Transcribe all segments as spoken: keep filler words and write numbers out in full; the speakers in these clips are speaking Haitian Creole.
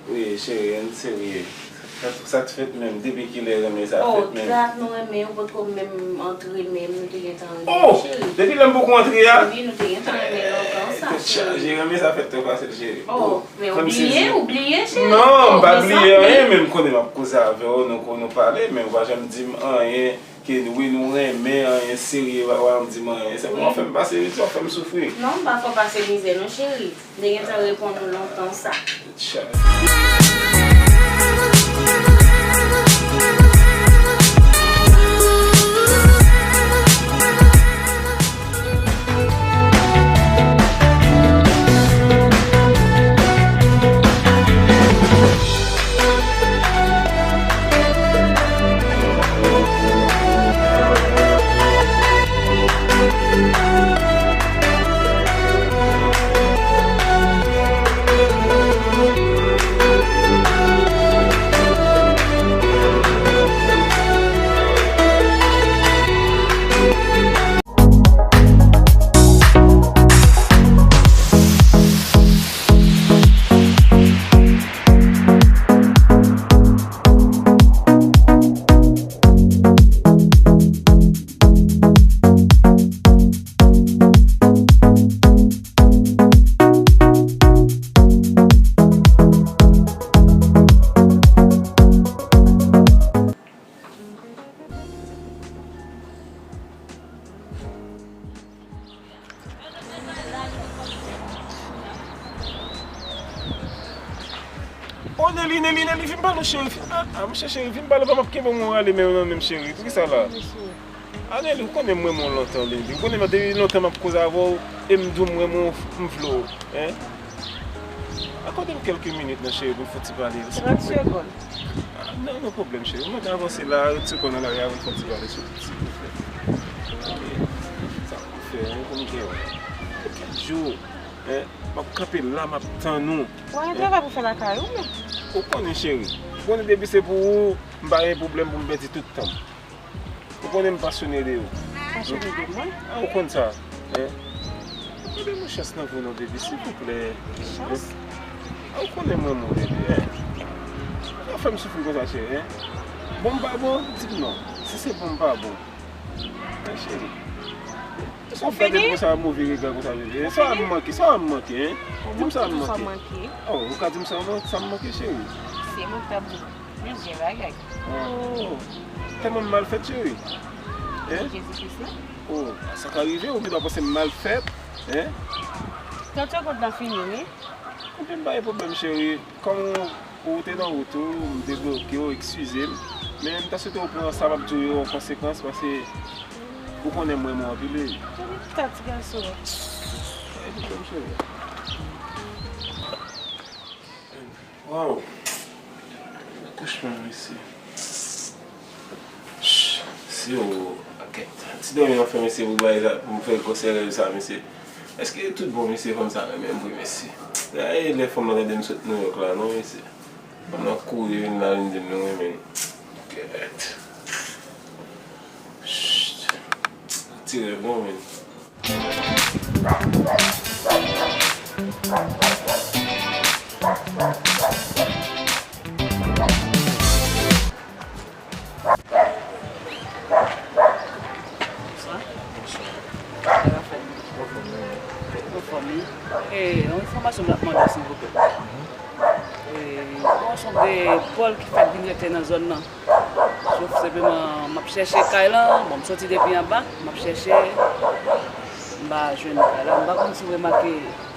Wi, cheri, ann serye. Sa, sa t fèt menm? Depi kilè renmen sa fèt menm? Oh, dat nou renmen, ou potko menm antre menm, nou te gentan renmen, cheri. Oh! Depi lè m poko antre a? Wi, nou te gentan renmen lontan sa, cheri. Tèt chaje, renmen sa fèt twò fasil, cheri. Oh, men ou bliye, ou bliye, cheri. Non, m pa bliye anyen, men m konnen m ap koze avè w, nou, nou pale, men ou pa janm di m anyen. Ke wi, nou renmen, anyen serye, w ap di m anyen. Se pou w ap fè m pase mizè, w ap fè m soufri. Non, m pa fè w pase mizè non, cheri. M te gentan reponn ou lontan sa. Oh, Nelly, Nelly, Nelly, vin ba nou, cheri. Ah, ah, monchè, cheri, vin ba nou, pa m ap kenbe w, mwen rale men yo nan men m, cheri. Poukisa la? Ah, Nelly, ou konnen m renmen w lontan, Nelly. Ou konnen m, depi lontan m ap koze avè w, e m di w m renmen w, m vle w, hein? Akòde m kèlke minit, non, cheri, pou n fè ti pale, silvouplè. Trant segonn. Ah, non, non pwoblèm, cheri. Mwen te avanse la, ret sou kò nan lari a, pou n fè ti pale, silvouplè. Ok. Sa pou fè, hein, pou m gen w. Kèk jou, hein, m ap kanpe la, m ap tann ou. Ou gen travay pou fè lakay ou, men. Ou konnen, cheri. Ou konnen depi se pou ou, m pa gen pwoblèm pou m pèdi tout tan m. Ou konnen m pasyone de ou. Pasyone de mwen? Ah, ou konn sa, hein? Ou ba m yon chans nan vi w non, baby, silvouplè. Chans? Ah, ou konnen mwen, mon baby, hein? Ou fè m soufri konsa, cheri, hein? Bon m pa bon, di m non. Si se bon m pa bon. Hein, cheri? Sa w fè depi konsa, move rega konsa, baby, hein? Sa m manke, sa m manke, hein? Di m sa m manke. Oh, ou ka di m sa m manke, cheri? Se mwen k t ap di w. Byen bagay. Oh, tèlman m mal fèt, cheri. Hein? Jezi Kris la. Oh, sa ka rive, ou gendwa panse m mal fèt, hein? Trant segonn nan fini, wi. Ebyen, m pa gen pwoblèm, cheri. Kòm ou, ou te nan wout ou, m te bloke w, eskize m. Men m ta swete w pran sa m ap di w yo an konsekans, paske ou konnen m renmen w anpil, wi. Tèt ti gason. Pa gen pwoblèm, cheri. Waw! Akouchman, mesye. Ch, mesye, o, kèt. Ti dòmi m ap fè, mesye, pou bay la, pou m fè gwosè rèv sa, mesye. Èske tout bon, mesye, fanm sa renmen m vre, mesye? Gade lè fanm nan tande m sot Nouyòk la, non, mesye. Fanm nan kouri vin la, vin di m nou renmen l. Kèt. Ch, ti rèv, non, men. Bonswa. Bonswa. Sa k ap fèt? Anfòm, wi. Anfòm, wi. E, yon enfòmasyon m t ap mande w, silvouplè. E, gon yon sonm de pòl ki fèk vin rete nan zòn nan. Sof senpleman, m ap chèche kay lan, bon, m soti depi anba, m ap chèche, m pa jwenn kay lan. M pa konn si w remake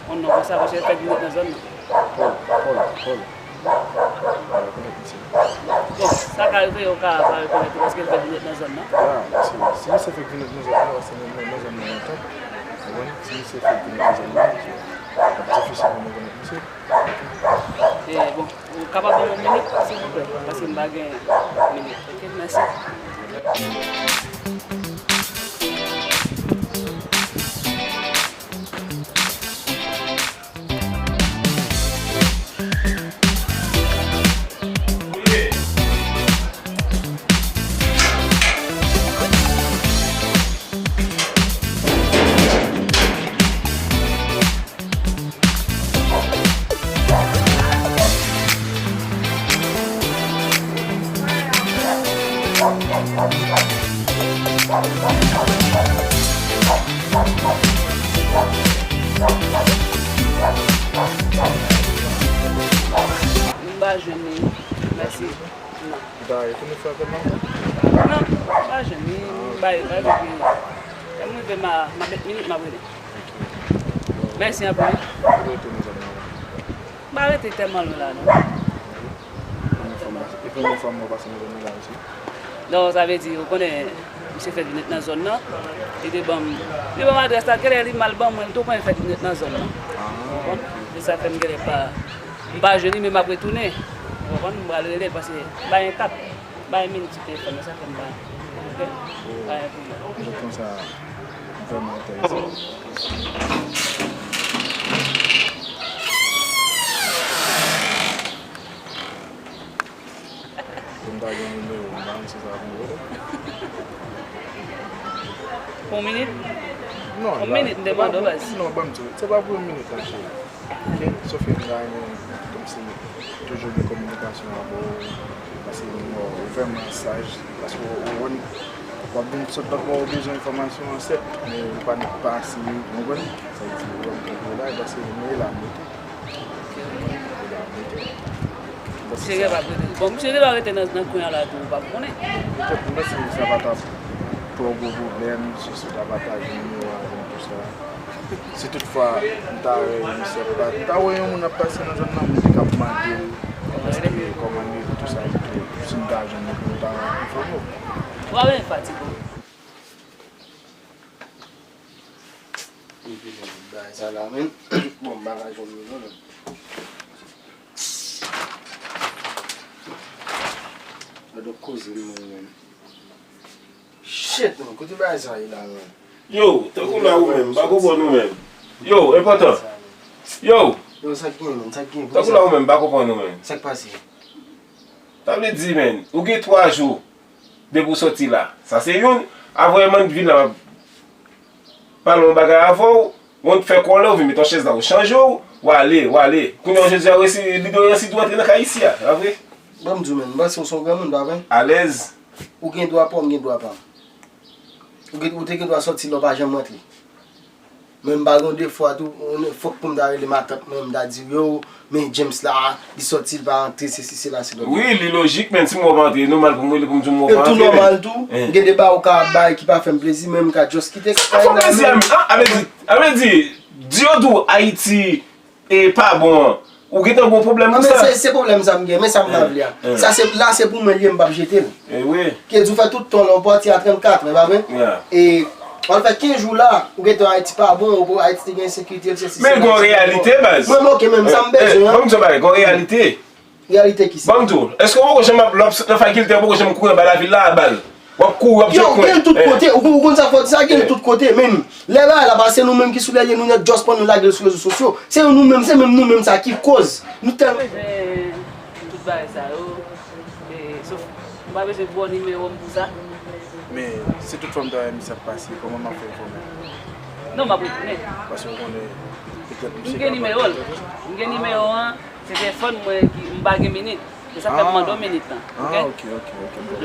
yon non konsa, paske l fèk vin rete nan zòn nan. Pòl, Pòl, Pòl. M pa rekonèt misye. Bon, sa ka rive, ou ka pa rekonèt li, paske l fèk vin rete nan zòn nan. A, si, si misye fèk vin rete nan zòn nan, paske nan, nan, nan zòn nan lontan. Ou konprann? Si misye fèk vin rete nan zòn nan, ap difisil pou mwen rekonèt misye. E, bon, ou kapab ban mwen yon minit, silvouplè, paske m pa gen minit. Oke, mèsi. M pa jwenn li. Mèsi. Non. Ou ta retounen fè apèl la? Non, m pa jwenn li. M bay, bay, bay. Lè m rive, m a, m a met minit, m ap rele. Mèsi anpil. Kote w rete nan zòn nan? M pa rete tèlman lwen la, non. Premye fwa m pase, e premye fwa m wè w pase nan zòn nan la, mesye. Non, sa vle di, ou konnen, misye fèk vin ret nan zòn nan. Li te ban m, li ban m adrès la, genlè li mal ban mwen, li tou konnen fèk vin ret nan zòn nan. Ah, ok. Se sa fè m genlè pa, m pa jwenn li, men m ap retounen. Ou konprann? M pral rele l, paske m pa gen kat, m pa gen minit sou telefòn nan, sa fè m pa. Ok? Pa gen pwoblèm. Jan konsa, vrèman entèresan. Pou m ta gen nimewo, m pa konn si sa ap rive. Pou yon minit? Non, yon minit, m te mande w, baz. Non, ban m di w, se pa pou yon minit, non, cheri. Ok? Sof ke m ta renmen, kòmsi, toujou gen kominikasyon avè w, paske m wè w vrèman saj, paske w, w, w ap vin sot lòt bò, w bezwen enfòmasyon an, sèt, men ou pa, pa siye, ou konprann? Sa vle di, ou wè m konprann la, paske nou la, nou tou. Misye genlè pa ap rete. Bon, misye genlè ap rete nan, nan kwen an la tou, ou pa konnen. Petèt, m panse sa pa t ap twò gwo pwoblèm, si, si w ta pataje nimewo avè m, tou sa. Si toutfwa, m ta wè, misye ap pa, m ta wè yon moun ap pase nan zòn nan, m te ka mande l, èske kòman l rele, tou sa, epi tou, si m ta jwenn li, pou m ta enfòme w. Ou pa bezwen fatige w. Epi nan tout bagay sa la, men. Bon, m pa ka jwenn li non, men. Gade yon koze l, mwen menm. Shit, men, kote bagay sa ye la, men? Yo, tankou la ou menm, m pa konprann ou menm. Yo, enpòtan. Yo! Yo, sa k gen, men? Sa k gen? Tankou la ou menm, m pa konprann ou menm. Sa k pase? Sa vle di, men, ou gen twa jou depi w soti la. Sa se youn. Avè w, man, vin la, m ap pale yon bagay avè w, w fè kòlè, w vin met yon chèz la, w chanje w, w ale, w ale. Kounye a, jodi a, w resi, li dwe resi tou antre nan kay isi a, pa vre? Ban m di w, men, m panse w se yon granmoun, pa vre? Alèz. Ou gen dwa pa w, m gen dwa pa m. Ou gen, ou te gen dwa soti la, w pa janm rantre. Men m pa gen defo a tou, fòk pou m ta rele matant mwen, m ta di yo, men James la, li sòti, li pa rantre, sesi, sela, se lòt. Wi, li lojik, men si m wè w pa rantre, e nòmal pou m rele pou m di w m wè w pa rantre. E tou nòmal tou, gen de bagay ou ka bay ki pa fè m plezi, men m ka just kite. Sa fè w plezi a, a vle di, a vle di, di yo di w Ayiti e pa bon an, ou gentan gon pwoblèm pou sa. Se, se pwoblèm sa m gen, men sa m pa vle a. Sa se, la se pou mwen li ye, m p ap jete l. Ke di w fè tout tan la, w pati a trannkat, men pa vre? E w al fè kenz jou la, ou gentan Ayiti pa bon, ou Ayiti te gen ensekirite, l sesi, men gon reyalite, baz. Mwen, mwen, ok, men sa m bezwen an. Ban m di w bagay, gon reyalite. Reyalite ki sa? Ban m di w, èske w poko janm ap, lè w ap nan fakilte, w poko janm kouri anba lavil la a bal? W ap kouri, w ap jwe kwen. Yo, gen l tout kote. Ou, ou konn sa k fè w di sa, gen l tout kote. Men lè bagay la pase, nou menm ki sou lè l ye, nou nèk just pran nou lage l sou rezo sosyo. Se nou menm, se menm nou menm sa ki koz. Nou tèlman bezwen tout bagay sa yo. E, sof, m pa bezwen ba w nimewo m pou sa. Men, si tout fwa m ta wè misye ap pase, kòman m ap fè enfòme w? Non, m ap retounen. Paske w konnen, petèt misye ka pa gen nimewo l. M gen nimewo an. Se telefòn mwen ki, m pa gen minit. Se sa fè m mande w minit lan, ok?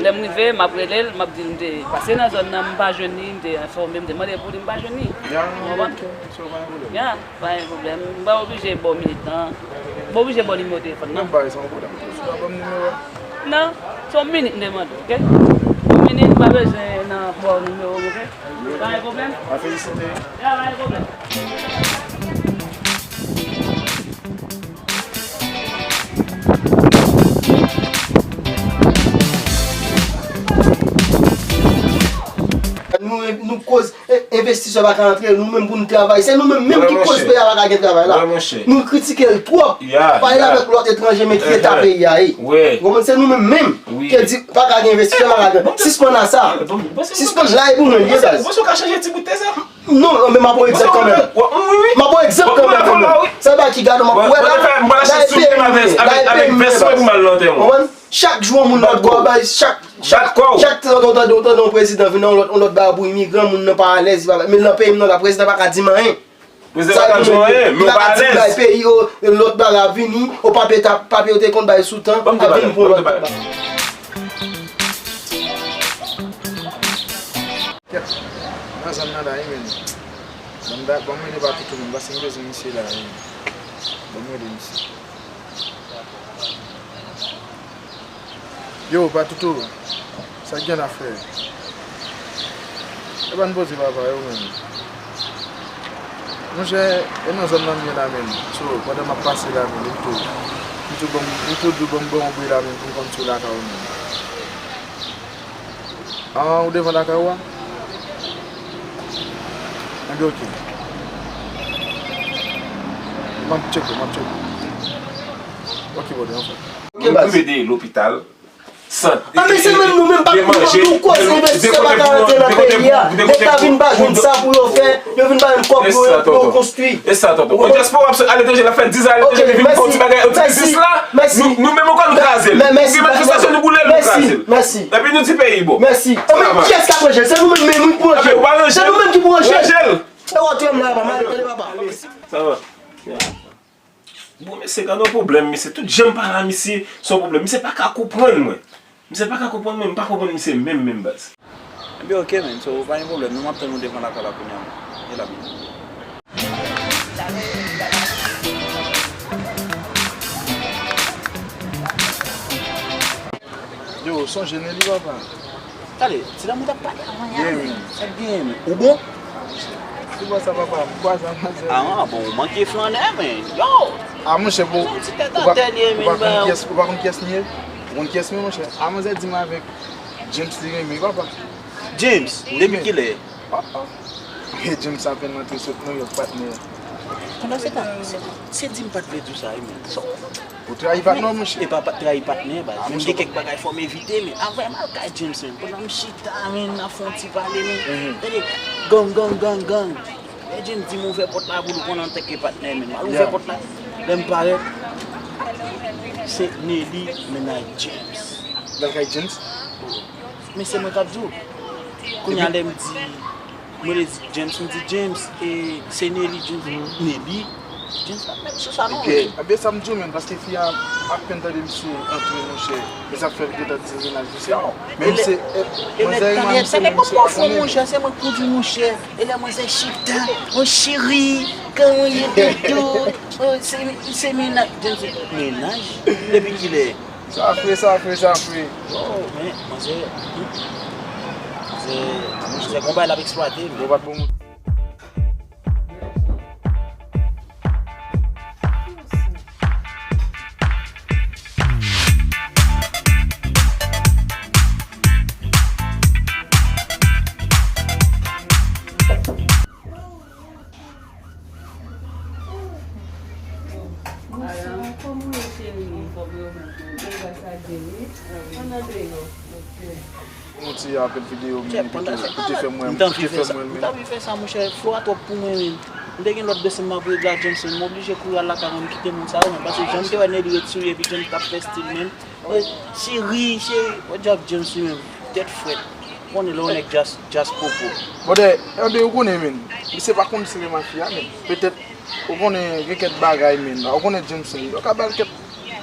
Lè m rive, m ap rele l, m ap di l m te pase nan zòn nan, m pa jwenn li, m te enfòme, m te mande pou li, m pa jwenn li. Ou konprann? Ya, pa gen pwoblèm. M pa oblije ba w minit lan. M pa oblije ba w nimewo telefòn nan. Non, se yon minit m te mande w, ok? Yon minit, m pa bezwen nan ba w nimewo m, ok? Pa gen pwoblèm. Ya, pa gen pwoblèm. Nou, nou koz, e, envestisè pa ka antre, nou menm pou nou travay. Se nou menm menm ki koz peyi a pa ka gen travay la. Nou kritike l twòp. Pale avèk lòt etranje, men ki eta peyi a ye. Ou konprann? Se nou menm menm ki di pa ka gen envestisè, pa ka gen. Sispann a sa. Sispann la e pou mwen l ye, baz. Non, non, men m ap yon egzanp kanmenm. M ap yon egzanp kanmenm, kanmenm. Sa pa ki gade, m ap wè la, la e peye, la e peye. Konprann? Chak jou yon moun lòt bò, bay, chak, chak, chak tan w tande, w tande yon prezidan vin nan yon lòt, yon lòt bagay pou imigran, moun nan pa alèz, li pa, men nan peyi m nan la, prezidan pa ka di m anyen. Prezidan pa ka di w anyen, men w pa alèz. Li pa ka di m bay peyi, o, lòt bagay ap vini, o, papye ta, papye yo te konn bay sou tan, ap vin pou lòt bagay. Zanmi nan la, wi, men. Ban m da-, ban m rele pa Toutou, men, paske m bezwen misye la, wi. Ban m rele misye. Yo, pa Toutou, sa k gen la, frè? E pa n poze papa yo menm. Monchè, e nan zòn nan m ye la menm. So, pandan m ap pase la menm, m tou, m tou ban m, m tou di w ban m, ban m yon bri la menm pou m konn si w lakay ou menm. Ah, ou devan lakay ou a? Enben, oke. M ap tcheke, m ap tcheke. Oke, brother, anfòm. Nou rive de lopital. Sante, ah, men se menm nou menm, pa de manje, nou koze de, de investisseur pa ka rantre nan peyi a. Nèg la vin pa jwenn sa pou yo fè, yo vin pa jwenn kòb pou yo, pou yo konstwi. E sa, tonton. Yon dyaspora ap aletranje, l ap fè diz an aletranje, li vin fè yon ti bagay, yon ti biznis la. Nou, nou menm ankò nou kraze l. Gen manifestasyon, nou boule l, nou kraze l. Epi nou di peyi bon. Mèsi. Sa va. Kiyès k ap ranje l? Se nou menm, men nou ki pou ranje l. Se nou menm ki pou ranje l. E wè, tande m la, papa, m ale, tande papa. Sa va. Bon, mesye, gade yon pwoblèm, mesye. Tout jan m pale a misye, se yon pwoblèm. Misye pa ka konprann mwen. Misye pa ka konprann mwen, m pa konprann misye menm, menm baz. Ebyen, oke, men. So, pa gen pwoblèm. Nou, m ap tann ou devan lakay la kounye a. E la, men. Yo, sonje Nelly, papa. Tande, ti lanmou t ap pale avan yè. Sa k genyen, men? Ou bon? Ki bò sa, papa? M kwaze ak manzè. Ah, bon, ou manke flannè, men. Yo! Ah, monchè, bon, ou pa, ou pa konn kiyès, ou pa konn kiyès m ye? Ou konn kiyès m ye, monchè? Ah, manzè di m avèk James li renmen, papa. James, depi kilè? James apèn rantre sot Nouyòk, patnè. Pandan se tan, se, se di m pa t vle di w sa, wi, men. Ou trayi patnè w, monchè. E pa, pa trayi patnè, baz. Men gen kèk bagay fò m evite, men. Avè m al kay James, men. Pandan m chita, men, n ap fè yon ti pale, men. Tande, gang, gang, gang, gang. Lè James di m ouvè pòt la pou nou konn antanke patnè, men. M al ouvè pòt la. Lè m parèt, se Nelly, mennaj James. L al kay James? Men se mwen k ap di w. Kounye a lè m di, mwen te di James, m di James, e se Nelly, James, Nelly. James pa t menm sou sa non, men. Ebyen, sa m di w menm, paske fi a apèn tande misye antre, monchè. E sa k fè l gentan di mennaj misye. Men misye, e, manzè e mwa misye menm, misye pa konnen. Monchè, se mwen k pou di, monchè. E lè manzè chita, on cheri, kòman w ye, doudou? Se, se mennaj, James, mennaj? Depi kilè? Sa fre, sa fre, sa fre. Oh, men, manzè, hmm. Manzè, manzè, gon bagay l ap eksplwate, men. Bon, pa t bon moun. Bonswa, kòman w ye, cheri? Anfòm, wi, ou menm? Byen, gras a Dye, wi. Ann nan deyò. Ok. Yon ti apèl videyo, men, pito, ou te fè m wè, ou te fè m wè l, men. M t anvi fè sa, monchè. Flo a twòp pou mwen, men. M te gen lòt dosye m ap regle a James, men. M oblije kouri al lakay mwen, m kite moun sa yo, men. Paske jan m te wè Nelly ret sou li, epi James t ap fè stil, men. Cheri, cheri, wè djab James li menm, tèt frèt. Ou konnen lè yon nèg djaz, djaz popo. Brother, Herbe, ou konnen, men. Misye pa konn si se mafi a, men. Petèt, ou konnen, gen kèk bagay, men. Ou konnen James, men. Yo ka ba l kèk,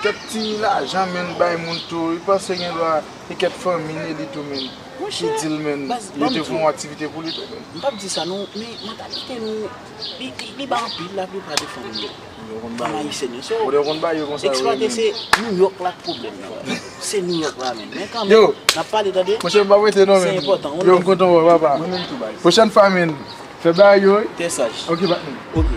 kèk ti lajan, men, bay moun tou. Li panse gen dwa, gen kèk fanmi, li tou, men. Ki di l, men. Yo te fè yon aktivite pou li tou, men. M p ap di sa, non, men mantalite nou, li, li, li ba anpil laplipa de fanmi yo. Fanm ayisyèn yo. So, eksplwate se New York la k pwoblèm nan. Se New York la menm. Men kanmenm, n ap pale, tande. Monchè, m p ap rete non, men. Se enpòtan. Yo, m kontan wè w, papa. Mwen menm tou, baz. Pwochèn fwa, men. Fè bagay yo, wi. Trè saj. Ok, patnè. Ok.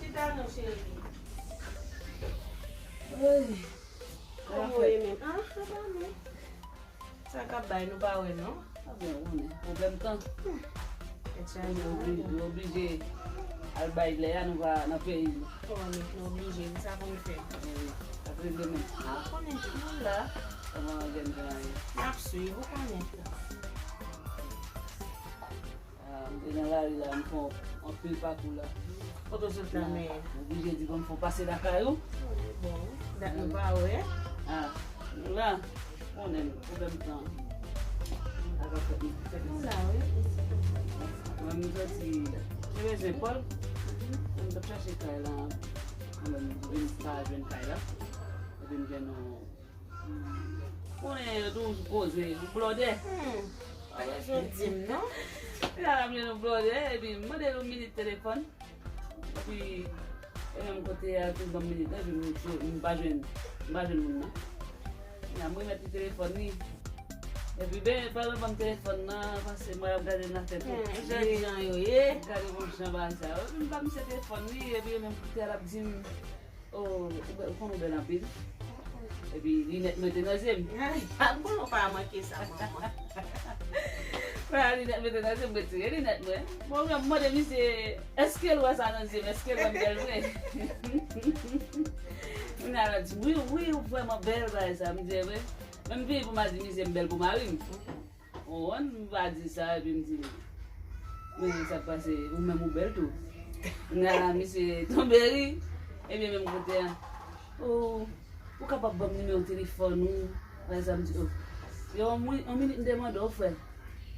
Chita non, cheri. Kòman w ye menm? Ah, sa va, men. Sa k ap bay, nou pa wè, non? Sa byen, ou konnen. Pwoblèm tan. Tèt chaje. Nou oblije, nou oblije al bay lè a, nou pa nan peyi nou. Kòman nou oblije, nou sa konn fè. Wi, ap regle men. A, ou konnen, nou la. Kòman jèn jan ye? N ap swiv, ou konnen. Ah, m te nan lari la, m fè anpil pakou la. Kote w sot la, men? M oblije di ban m fè w pase lakay ou. Oh, li bon, wi. Dat nou pa wè. Ah, nou la. Konnen pwoblèm tan. Sa ka fèt, nou fèt. Nou la, wi. Mwen, m soti, m te bezwen Pòl. M t ap chache kay la. Mwen, m vin pa jwenn kay la. Epi m jwenn yon Konnen yo tou sou koze, sou blòdè. Hmm. Pa bezwen di m non. Epi la, m jwenn yon blòdè, epi m mande l yon minit telefòn. Epi, e menm kote a, tou ban m minit la, epi m, m pa jwenn, m pa jwenn moun nan. Epi m remèt li telefòn li. Epi, ben, pandan l ban m telefòn nan, pase mwen ap gade nan tèt. Hmm, jan, jan yo ye. Gade bon jan bagay sa yo. Epi m ban misye telefòn li, epi e menm kote a l ap di m, oh, ou bè-, ou konn ou bèl anpil. Epi linèt mwen te nan zye m. Ay, pa bon, pa manke sa, manman. Mwen, linèt mwen te nan zye m, mwen retire linèt mwen. Bon, mwen mande misye, èske l wè sa nan zye m? Èske l wè m bèl vre? Kounye a, l di, wi, wi, ou vrèman bèl, bagay sa. M di, e vre? Men m vini pou m al di misye m bèl pou mari m. Ou konprann? M pa di sa, epi m di, men sa k pase, ou menm ou bèl tou. Kounye a la, misye tonbe ri, epi menm kote a, ou, ou kapab ban m nimewo telefòn ou, bagay sa, m di, oh. Yo, yon mi-, yon minit m te mande w, frè.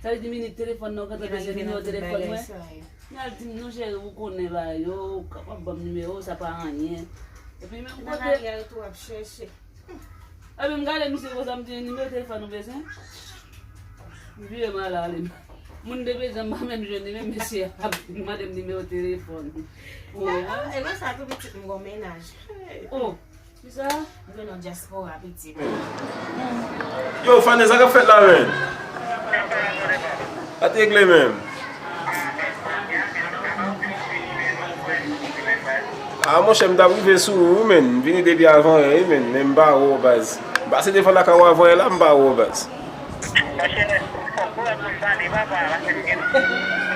Sa vle di minit telefòn nan, ou gentan bezwen nimewo telefòn mwen? Kounye a l di m, non, cheri, ou konnen bagay yo, ou kapab ban m nimewo, sa pa anyen. Epi menm kote. Nan lari a, tou ap chèche. Epi m gade misye konsa, m di, nimewo telefòn ou bezwen? M vire m al ale. Moun te bezwen, m pa menm jwenn li, men mesye ap mande m nimewo telefòn. Oh. Ah, e lè sa tou pitit m gon mennaj. Oh, kisa? M jwenn yon dyaspora pitit. Yo, Fanny, sa k ap fèt la, menm? Pa t regle menm. Ah, monchè, m t ap rive sou ou, wi, menm. M vini depi avan yè, wi, menm. Men m pa wè w, baz. M pase devan lakay ou avan yè la, m pa wè w, baz.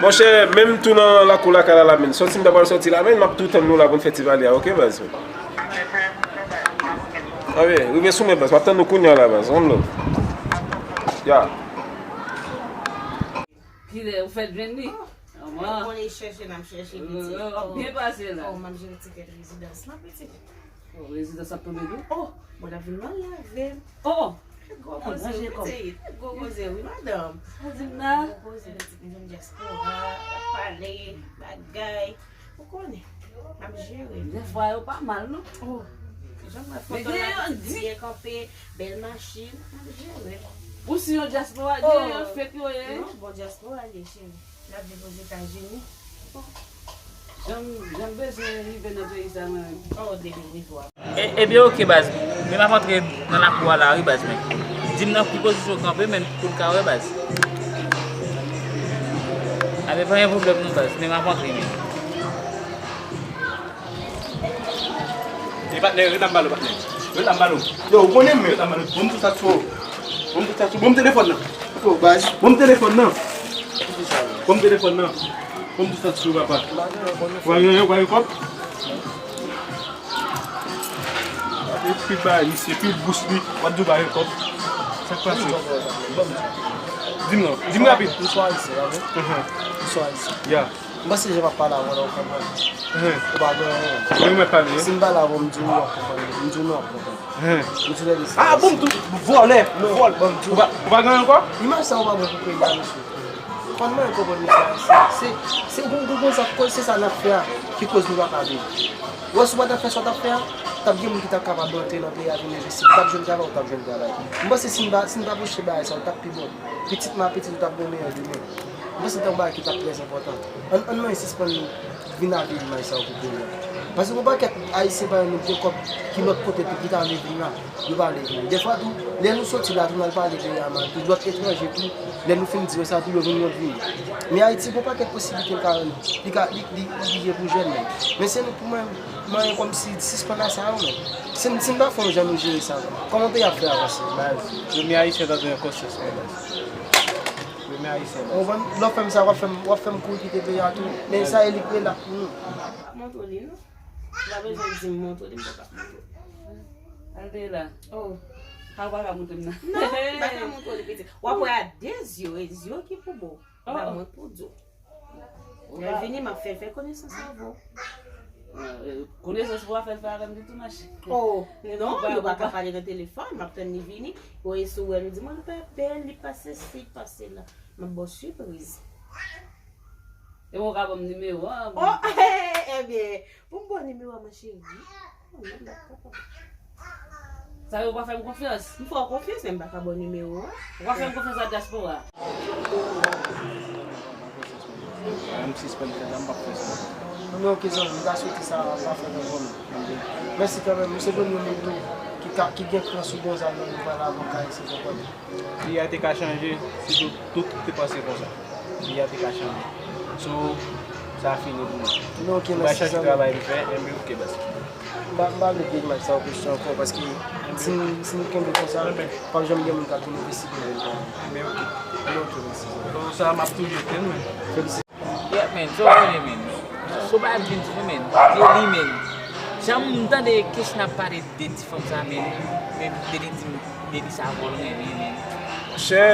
Monchè, menm tou nan lakou lakay la, la, menm. Sòti m ta pral sòti la, menm, m ap tou tann nou la pou n fè ti pale a, oke, baz? Anben, rive sou mwen, baz. M ap tann nou kounye a la, baz. One love. Ya. Kilè ou fèk jwenn li? Oh, mwen konnen chèche n ap chèche pitit. Oh, oh, oh, byen pase la. Oh, m ap jere tikèt rezidans lan, pitit. Oh, rezidans ap tonbe tou? Oh, mwen ap vin marye avè m. Oh, oh. Gwo koze, wi, pitit. Gwo koze, wi, madanm. Ou di m la? Gwo koze, pitit. M jwenn dyaspora, n ap pale, bagay. Ou konnen, m ap jere. Dèfwa yo pa mal, non? Oh, jan m wè foto la, pitit, byen kanpe, bèl machin, m ap jere. Ou si yon dyaspora, gen yon fake yo ye? Non, bon dyaspora li ye, cheri. N ap viv Ozetazini. Jan m, jan m bezwen rive nan peyi sa, mwen menm. Oh, depi nivo a. E, ebyen, oke, baz. Men m ap antre nan lakou a la, wi, baz, men. Di m nan ki pozisyon w kanpe, men pou n ka wè, baz. Anben, pa gen pwoblèm, non, baz. Men m ap antre, men. E patnè, ret la m pale w, patnè. Ret la m pale w. Yo, ou konnen, men. Ret la m pale w. Bon, m tou sa sou. Bon, m tou sa sou. Bon, m telefòn nan. Yo, baz. Bon, m telefòn nan. Bon, m telefòn nan. Bon, m tou sa sou, papa. Ou pa gen, ou pa gen kòb? Epi bay misye, epi bous li, w ap di w pa gen kòb. Sa k pase? Di m non, di m rapid. M sou Ayisyen, pa vre? Mhm. M sou Ayisyen. Ya. M panse jan m ap pale avè w la, ou konprann. Mhm. Ou pa gen anyen. Mwen mwen pale. Si m pale avè w, m di w w ap konprann. M di w non, w ap konprann. Mhm. M di w lè de sa. Ah, bon, m tou vòlè, vòlè. Ou pa, ou pa gen anyen ankò? Imaj sa ou pa bon pou peyi a, mesye. Fò n mande konprann misye ayisyen. Se, se, se, ou, ou konn sa k koz, se sa n ap fè a ki koz nou pa ka viv. Ou wè, si w pa t ap fè sa w t ap fè a, t ap gen moun ki t ap kapab antre nan peyi a vin envesti. Ou t ap jwenn travay, ou t ap jwenn travay. M panse si n pa, si n pa pouse bagay sa, ou t ap pi bon. Pitit m a pitit ou t ap gen yon meyè demen. M panse se yon bagay ki t ap trè enpòtan. Ann, ann mwen sispann vin avili imaj sa yo pou peyi a. Paske gon pakèt Ayisyen parèy nou gen kòb ki lòt kote tou ki ta vle vin la, yo pa vle vini. Dèfwa tou, lè nou soti la tou, n al pale peyi a mal tou, lòt etranje tou, lè nou fin di yo sa tou, yo vin, yo vini. Men Ayiti gon pakèt posiblite l ka, li ka, li, li, li byen pou jèn nan. Men se nou pou mwen, mwen kòmsi sispann a sa yo, men. Si n, si n pa fè yon jan nou jere sa, kòman peyi a ap fè avanse? Baz, premye Ayisyen ta dwe gen konsyans mwen, baz. Premye Ayisyen, baz. Ou konprann? Lè w fè m sa, w ap fè m, w ap fè m kouri kite peyi a tou. Men sa e li k rele ak pou nou. M p ap montre w li, non. Ou pa bezwen di m montre w li, m poko ap montre w. Al dèyè la. Oh. Sa ou pa ka montre m nan. Non, m pa ka montre w li, pitit. W ap wè a de zye w, e zye w ki pou bon. M pa mwen k pou di w. Lè l vini, m ap fè l fè konesans avè w. Ah, eh, konesans ou pa fè l fè avè m ditou, machè. Oh, non, nou pa ka pale nan telefòn, m ap tann li vini. Ou wè, si w wè l, ou di, mwen, li pa bèl, li pa sesi, li pa sela. M ap ba w sipriz. E mwen, ou ka ban m nimewo a? Oh, ebyen, pou m ba w nimewo a, ma chérie. Oh, non, m pa kapab. Sa yo pa fè m konfyans. M fè w konfyans, men m pa ka ba w nimewo a. Ou pa fè m konfyans la dyaspora. M sispann fè sa, m p ap fè sa. Men oke, zanmi, m ta swete sa pa fèt ankò, non. Mèsi kanmenm. Ou se premye moun tou ki ka, ki gen kran sou Gonzague nan mouvman la, avan kay se konprann. Peyi a te ka chanje si tout, tout te panse konsa. Peyi a te ka chanje. So, sa fini pou mwen. Men oke, mèsi, zanmi. Si m bay chache travay m fè, enben oke, baz. M pa, m pa vle vye imaj sa yo poste ankò, paske si n, si n kenbe konsa, p ap janm gen moun k ap vin envestige nou ankò. Men oke. Men oke, mèsi. Bon, sa m ap toujou tèl, men. Felisite. Yeah, man, so w rele, man. So w pa vin di nou, man. Nelly, man. Jan m tande Kesna ap pale de ti fanm sa, man. Men Nelly di m, Nelly sa vòl renmen, man. Monchè,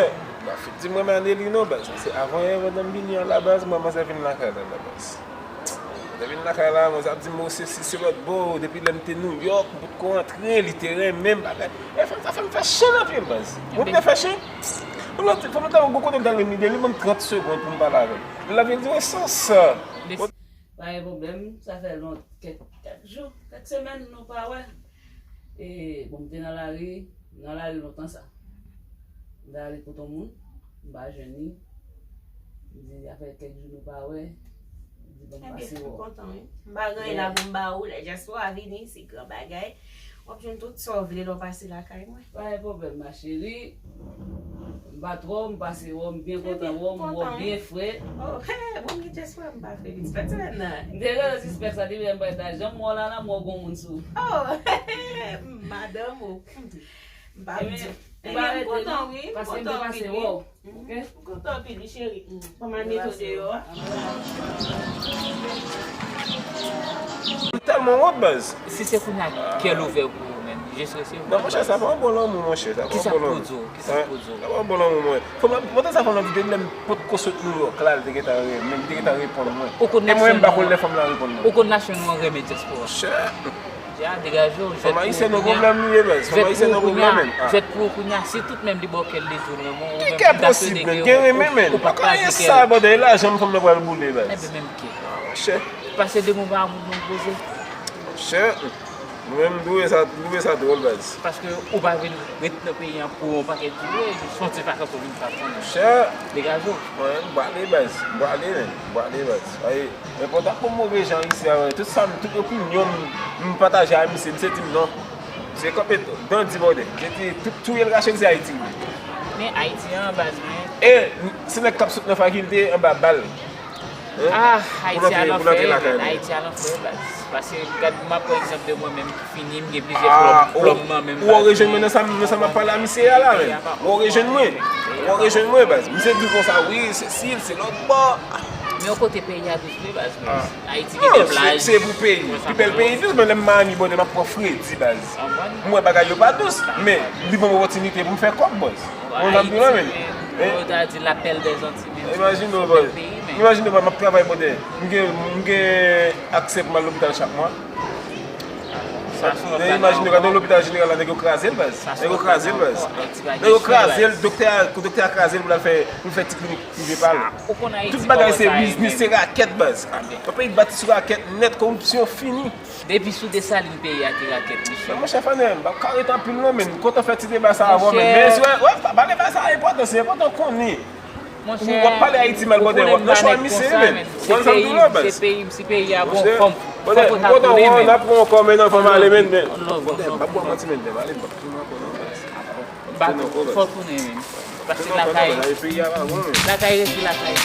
Bafit di m renmen Nelly non, baz. Se avan yè, pandan m vini an la, baz, mwen, manzè vin lakay la, la, baz. Lè vin lakay la, manzè ap di m, o, se si, se lòt bò, depi lè m te Nouyòk, m potko antre, li te renmen m, bagay. E fanm sa fè m fè chen nan pye m, baz. Mwen te fè chen. Yon lòt fanm nan ta gwo kote m ta renmen li, li ban m trant segonn pou m pale avè l. Lè l ap vin di, wè, san sa. Pa gen pwoblèm, sa fè lon-, kèk, kèk jou, kèk semèn nou pa wè. E, bon, m te nan lari, m nan lari lontan sa. M t ale kote yon moun, m pa jwenn li. M di, sa fè kèk jou nou pa wè. M di, ban m pase wè w. M pa gen anyen la pou m ba ou, lè dyaspora vini, se gran bagay. W ap jwenn tout sa w vle lè w pase lakay mwen. Pa gen pwoblèm, ma chérie. M pa twò, m pase wè w, m byen kontan wè w, m wè w byen fre. Oh, bon, gen dyaspora, m pa fè vit. Fèt semèn nan. M te gentan sispèk sa, depi lè m parèt la, jan m wè w la, la, m wè w gon moun sou. Oh, madanm ou. M pa di. Ebyen, m kontan wi, m kontan wi. Paske m te pase wè w. Ok? M kontan anpil wi, cheri. Ban m al mete w deyò a. M tèlman wont, baz. Si se kounye a kè l ouvè pou ou menm, je serai chez vous. Non, monchè, sa pa yon bon lanmou, monchè. Sa pa yon bon lanmou. Kisa k pwodui w? Kisa k pwodui w? Sa pa yon bon lanmou, mwen. Fanm nan, pandan sa fanm nan di, depi lè m potko sot Nouyòk la, li te gentan renmen m, li te gentan reponn mwen. Ou konn nasyonal. E mwen menm, m pa konn lè fanm nan reponn mwen. Ou konn nasyonal renmen dyaspora. Monchè. Ya, degaje w. Fanm ayisyèn nan pwoblèm li ye, baz. Fanm ayisyèn nan pwoblèm, men. Jwèt pou ou kounya. Si tout menm li ba w kè l, li di w renmen w, ou menm, m ta swete ke ou, ou pa kraze kè l. Sa, bòdè, e lajan fanm nan pral boule, baz. Enben, menm kè. Monchè. Pase de mo pa moun nan poze. Monchè. Mwen menm, m twouve sa, m twouve sa dwòl, baz. Paske ou pa vin ret nan peyi an pou yon pakèt dure, se yon ti vakans ou vin fè pou nou. Monchè. Degaje w. Mwen, m prale, baz. M prale, men. M prale, baz. Ay, men pòt ap bon move jan isi a, wi. Tout sa m, tout opinyon m, m pataje a misye, misye di m non. Se kanpe dan di bòdè. Misye di tout touye l rache l se Ayiti li. Men Ayiti an, baz, men. E, se nèg k ap sot nan fakilte anba bal. Hein? Ah, Ayiti a lanfè, men. Ayiti a lanfè, baz. Paske, gad, m ap pran egzanp de mwen menm ki fini, m gen plizyè plòm, plòm nan men m, baz. Ou rejwenn mwen nan sa, nan sa m ap pale a misye a la, men. Ou rejwenn mwen. Ou rejwenn mwen, baz. Misye di konsa, wi, Sesil, se lòt bò. Men yon kote peyi a dous vre, baz, men. Ayiti gen bèl plaj. Non, se, se pou peyi. Pi bèl peyi dous, men lè m Miami, bòdè, m ap pran fredi, baz. M wè bagay yo pa dous, men li ban m opòtinite pou m fè kòb, baz. Ou konprann sa m di w la, men? Hein? Yo ta di la perle des Antilles, men. Imajine w, baz. Imajine w, baz, m ap travay, bòdè. M gen, m gen aksè pou m al lopital chak mwa. Sa se yon lòt bagay ankò. Imajine w, gade yon lopital jeneral la, nèg yo kraze l, baz. Nèg yo kraze l, baz. Nèg yo kraze l, doktè a, doktè a kraze l pou l al fè, pou l fè ti klinik prive pa l. Tout bagay se biznis, se rakèt, baz. Yon peyi bati sou rakèt nèt, koripsyon fini. Depi sou Desalin peyi a te rakèt, mesye. Men monchè Fanel, m p ap ka ret anpil non, men m kontan fè ti deba sa avè w, men, men si w wè, wè, pa, pa deba sa enpòtan, se enpòtan w konnen. Monchè, w ap pale Ayiti mal, bòdè, w ap nan chwa misye, men. Ou konn sa m di w la, baz. Se peyi m, si peyi a bon, fò m, fò m kontan tounen, men. N ap pran yon kò, men non, fò m ale, men, men. Bòdè, m p ap ba w manti, men, men, m ale, m p ap tounen ankò non, baz. M pa tounen, fò w tounen, men. Paske lakay, lakay rete lakay.